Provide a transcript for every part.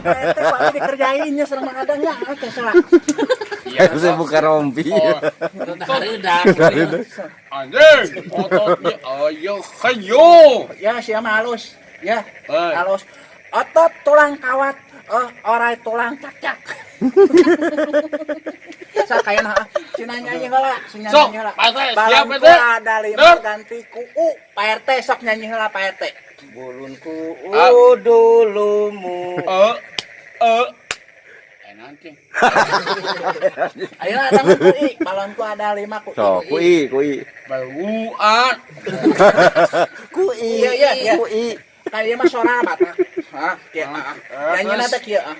Pak RT kok abi dikerjainnya serem adanya, oke salah. Iya, Saya buka rompi. Oh, Hareudang. anjing, ototnya ayo hayo. Ya, siapa halus. Ya, Eh. halus. Otot tulang kawat, oh, orai tulang cakcak. Sok kayana cenah nyanyi heula, cenah Sok, nyanyi heula. Pak RT, siap, Balonku RT. ada lima Dur. Ganti ku U. Pak RT sok nyanyi heula Pak RT. Bulunku Ah. dulumu. Eh, eh. Eh nanti. Ayo datang ku I, balonku ada lima ku I. Sok, ku I. kui, kui. Bauan. Kui. Iya. Kui. Kayak ieu mah sora bata. Hah, kieu ah. Nyanyi teh kieu ah.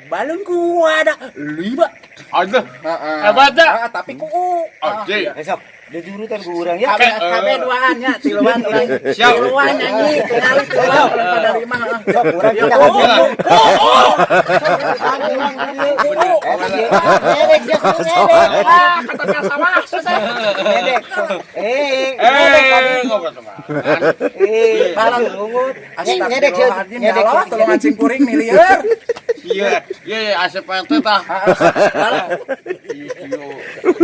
Balonku ada lima. Aduh. Heeh. Hebat dah. Ah, tapi ku U. Ah, Anjing. iya. Besok dijurutan ku urang ya. KB KB duaan nya, tiluan urang. Siap. Tiluan nyanyi, tingali tiluan urang pada lima ah. Sok urang Ya, kita ku U, hadir. ku U. Ngedek sia ngedek. Ah, kata sawah susah. Ngedek. Eh, ngedek Eh, ngobrol sama. Eh, Balon. lungut. Ngedek sia. Astagfirullahaladzim, ya Allah, tolong anjing kuring miliar. Iya, iya, asep RT tah. Balon. Iya,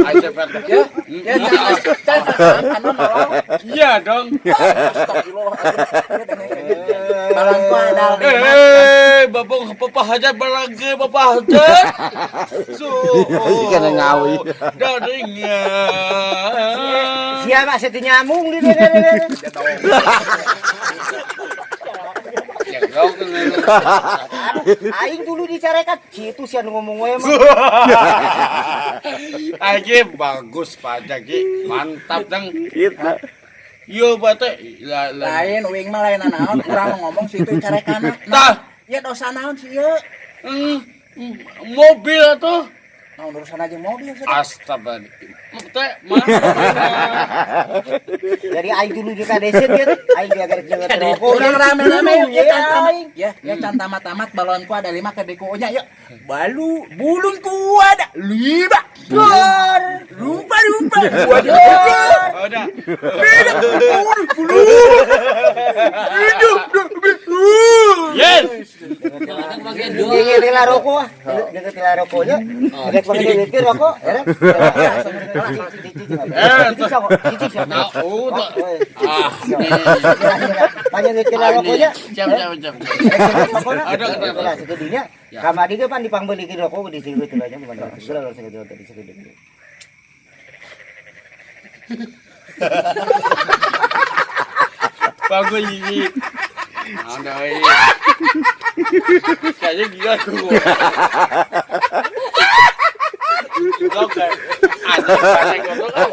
asep RT. Ya, ya, jangan, jangan, anu nolong. Iya dong. Astagfirullahaladzim. Balonku ada lima. Eh, bapak bapak hajar barangke bapak hajar. So, Ikan yang ngawi. Darinya. Sia mah setu nyamung di dede. Ya dong. Aduh, aing dulu dicarekan. Situ sia nu ngomong we mah. Aja bagus Pak Jaki, mantap dong. Gitu. Iya bate, lah lah. Lain uing mah lain naon, urang mau ngomong situ carekana. Tah. Ya dosa naon sih ieu? Mobil tuh. Naon urusan aja mobil sih. Astaga. Teh, mana? Jadi aing dulu juga desin gitu. Aing dia garek jeung rokok. Urang rame-rame yuk, ya Iya, can tamat. aing. Ya, ya can tamat-tamat balonku ada lima ke deku nya yuk. Balu bulunku ada lima. Dor. Lupa lupa. Gua ada tiga. Udah. Beda. Bulu. Hidup. Yes. Bagian dua. Denge teh rokok ah. Denge teh rokoknya. Dek pakai duit ke rokok, ya. Cicing sok, cicing sok. Nah, udah. Ah. Panjang duit ke rokoknya. Siap, siap, siap. Aduh, aduh, aduh. Lah segedinya. Kamari ge pan dipangbeulikeun rokok di situ teh nya bukan. Segala segitu tadi segitu. Bagus ini. Ada ini. Kayaknya gila tuh. Oke. Ada banyak goblok.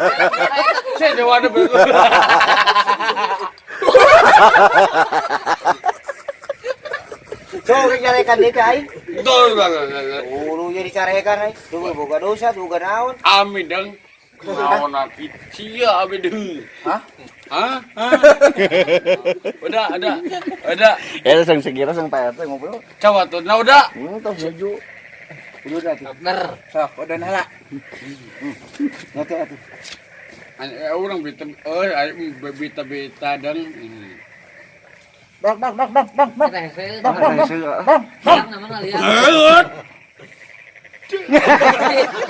Saya jawab bagus. Sok dicarekan deui ka aing. Tuh, tuh, tuh, tuh. Ulu jadi carekan aing. Tuh boga dosa, boga naon. Amin dong. Naon lagi cia amin dong. Hah? Hah? Hah? Udah, udah, udah. Ya sang sekira sang Pak RT ngobrol. Coba tuh, nah udah. Tuh sejuk. Udah tuh. Bener. Sok, udah heula. Oke atuh. Orang bita, bita-bita dong. Bang, bang, bang, bang, bang, bang. Rese. Bang, bang, bang. Bang, Liang namanya liang.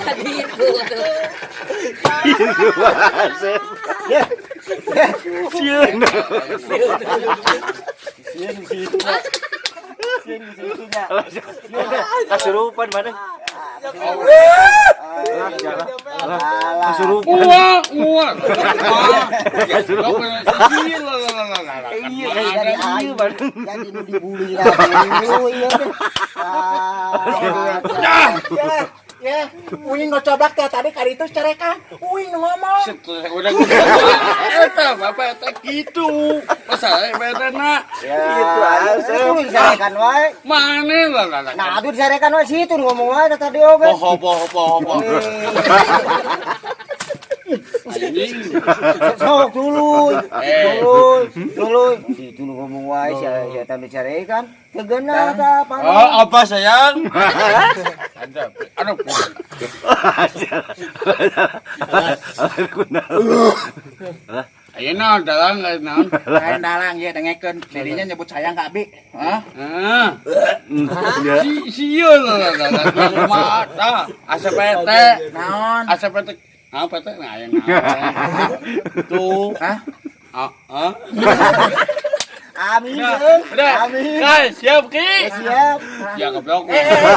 Tadi itu tuh. Ya. Sieun. Sieun situ. Sieun situ nya. Kasurupan mana? Alah. Kasurupan. Uang, uang. Kasurupan. Iya, Jadi aing jadi nu dibully lagi. Iya teh. Ah. Ya, ya, uing ngocoblak teh tadi kali itu carekan. Uing nu ngomong. Udah, eta bapak eta gitu. Masalah eta na. Ya, itu aing dicarekan wae. Mana lah lah lah. Nah, aduh dicarekan wae situ nu ngomong wae tadi oge. Poho poho poho poho. Anjing. Sok dulu. Eh. Dulu, dulu. Situ nu ngomong wae sia sia tadi dicarekan. Kegenah ta apa? Oh, apa sayang? Ada, aduh. Ayeuna dalang naon? Lain dalang ya dengekeun dirinya nyebut sayang ka abi. Hah? Heeh. Ya. Si sieun lah lah mata asa PT. Naon? Asa PT. Ah PT nah aya naon. Tuh. Hah? Ah, ah. Amin. Udah, udah. Amin. Guys, siap Ki? Siap. Ya goblok. Eh, eh, eh.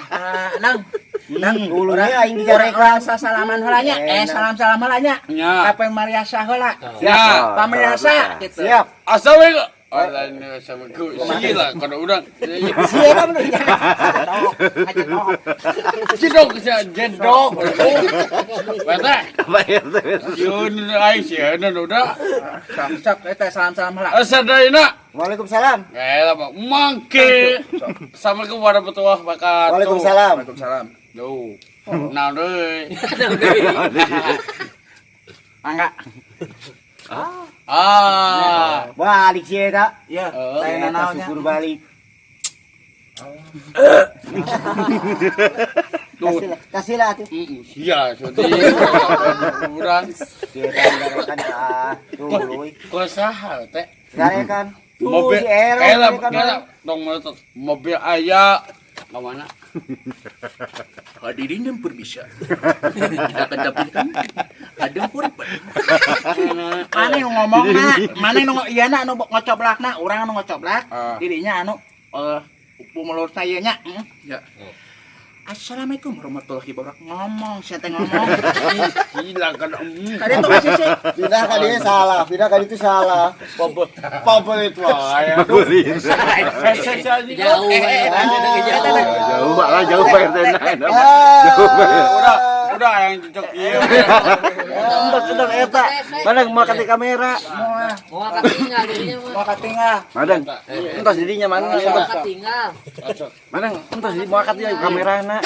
Ah, Nang. Nang, Ulunnya aing dicarekan. urang sasalaman heula nya. Eh, Enak. salam-salam heula nya. Nya. Apa Mariasa heula. Ya. Pamirsa gitu. Siap. Assalamualaikum. Oh, lain assalamualaikum. Sih lah kalau urang. Siap kamu. Cidok sia jedok. Bete. Pak RT. Sieun aing sieun udah. Sok sok eta salam-salam heula. Sadayana. Waalaikumsalam. Eh, apa? Mangke. Assalamualaikum warahmatullahi wabarakatuh. Waalaikumsalam. Waalaikumsalam. Duh. Nah, deui. Mangga. Ah. Balik sih eta. Iya, Oh. lain Eta naonnya. syukur balik. Tuh. Kasih lah, kasih lah atuh. Iya, sedih. Urang Si eta dicarekan ah. Tuh, euy. kok saha teh? Dicarekan. Tuh Mobil si Ero kayak dicarekan. kayak dong melotot. Mobil aya ka mana? Hadirin yang berbisa. Kita akan tampilkan ada korban. Mana nu ngomong na? Mana nu ieu na anu ngocoblak na? Urang anu ngocoblak. Ah. Dirinya anu eh pumulur saya nya. Ya. Assalamualaikum warahmatullahi wabarakatuh. Ngomong, saya teh ngomong. Gila kan. Tadi tuh kasih sih. Pindah kali ini salah, pindah kali itu salah. Pabel itu aya. Jauh Eh, eh, eh, eh, jauh. Jauh Pak lah, jauh Pak RT. Nah, Jauh. Udah, udah yang cocok ieu. Entos entos eta. Madang mau kate kamera. Mau katinggal jadinya mah. Mau katinggal. Madang, entos dirinya mana? Mau Entos. katinggal. Madang, entos di mau kate kamerana.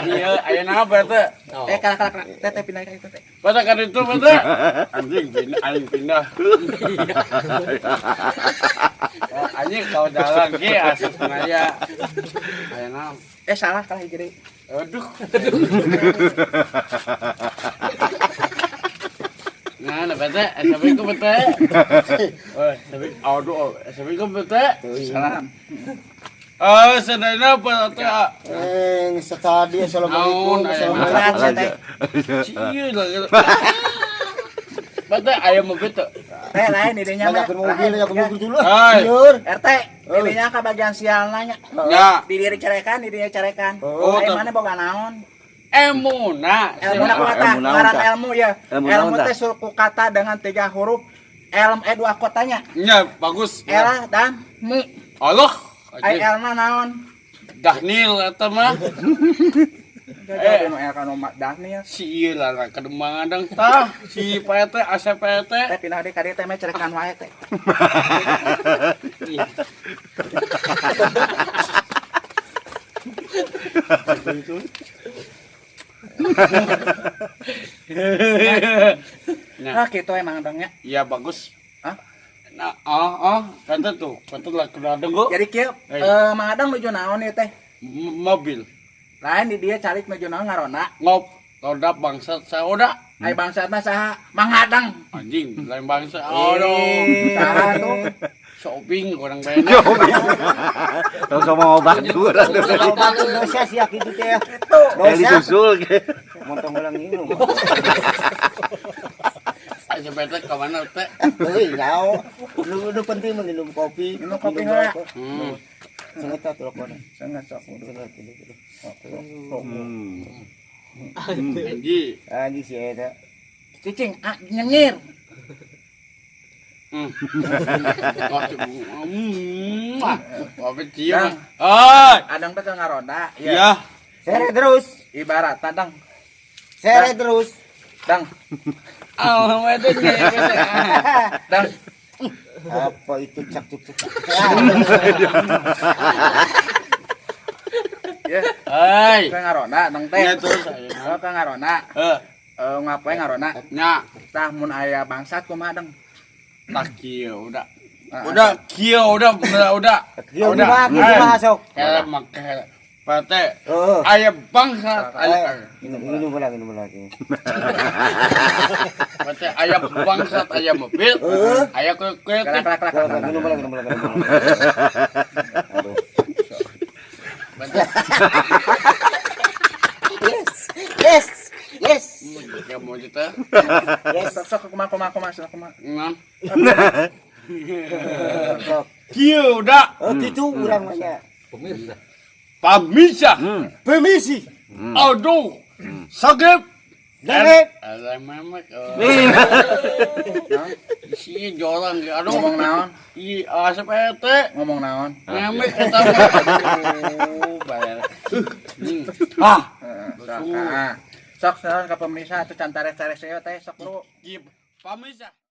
Iya, aya napa teh? Oh. Eh, kalah kalah kalah. Teh teh pindah ka itu teh. Masa kan itu masa? Anjing pindah, anjing pindah. Oh, anjing kau dalang ge asup ngaya. Aya naon? Eh, salah kalah hiji deui. Aduh. Nah, nah, bete, assalamualaikum bete. Oh, assalamualaikum. Aduh, assalamualaikum bete. Salam. Eh, sadayana apa teh? Eh, tadi assalamualaikum. Naon, aya Assalamualaikum. Berat saya teh. Cieu lah. Bete aya mobil teh. Teh lain idenya mah. Banyak mobil, banyak mobil dulu. Hai. Liur. RT, idenya ka bagian sial nanya. Ya. Di diri carekan, di dirinya carekan. Oh, Ai tapi- mana boga naon? Emuna. Ilmu na Ah, kata, ilmu naon, ngaran tah? ilmu ya. Ilmu Ilmu naon, tah? teh suku kata dengan tiga huruf. Elm eh dua kotanya. Ya, bagus. Ela dan mu. Allah. Ai elna naon? Dahnil eta mah. Eh, nu el kanu Daniel. Si ieu lah lah kedemangan dang tah. Si PT asa PT. Teh pindah deui ka dieu teh meh carekan wae teh. Nah, Nah, kitu emang dongnya. iya bagus. Hah? Nah, oh, oh, kata tuh, kata lah kena denggo. Jadi kieu Eh. eh Mang Adang nuju naon ieu teh? Mobil Lain di dia calik nuju naon ngarona. ngop roda bangsa saoda. Ai bangsatna saha? Mang Adang. Anjing, lain bangsa. Aduh, Saha tuh? shopping kurang bener. Tong sama obat tuh. Obat dosa sih gitu teh. Itu. Eh Dosa. disusul ge. Montong ulang minum. Asa PT ke mana teh? Euy, nyaho. Lu lu penting mah minum kopi. Minum kopi heula. rokok. Hmm. Senget atuh rokokna. Sangat sok. Senget gitu. Hmm. Anjing. Anjing si eta. Cicing, ah, nyengir. Hmm. Wah, cium. Ah, Adang teh ke ngaronda. iya. Seret terus. Ibarat dang. Seret terus. Dang, Oh, itu dang. Apa itu cak cuk cuk. Ya, Hei. ke ngaronda dang teh. Ya terus aja. Oh, ke ngaronda. Eh, Eh, ngapain ngaronda? nya, Tah mun aya bangsat kumaha dang? tak kieu udah. Ah, Udah kieu udah udah udah. Kieu kumaha kieu kumaha sok. Kayak make Pate, Heeh. aya bangsat aya. Minum minum lagi, minum lagi. Pate aya bangsat aya mobil. Aya Kelak kreatif. kelak kelak. kelak. Minum lagi, minum lagi, minum lagi. Aduh. Pate, Yes. Yes. Yes. ya mau kita. Yes. Sok sok kumaha kumaha kumaha sok kumaha. Nah. Sok. Kieu da Oh, gitu urang mah nya. Pemirsa. pamisa. Permisi. Aduh. Sakit. Deret. Ada memek. Si jorang ge aduh. Ngomong naon? Ih, asep ete. Ngomong naon? Memek eta mah. Aduh, bayar. Ah, Sok ah. Sok sok ka pemirsa atuh can tares-tares teh sok bro. pamisa.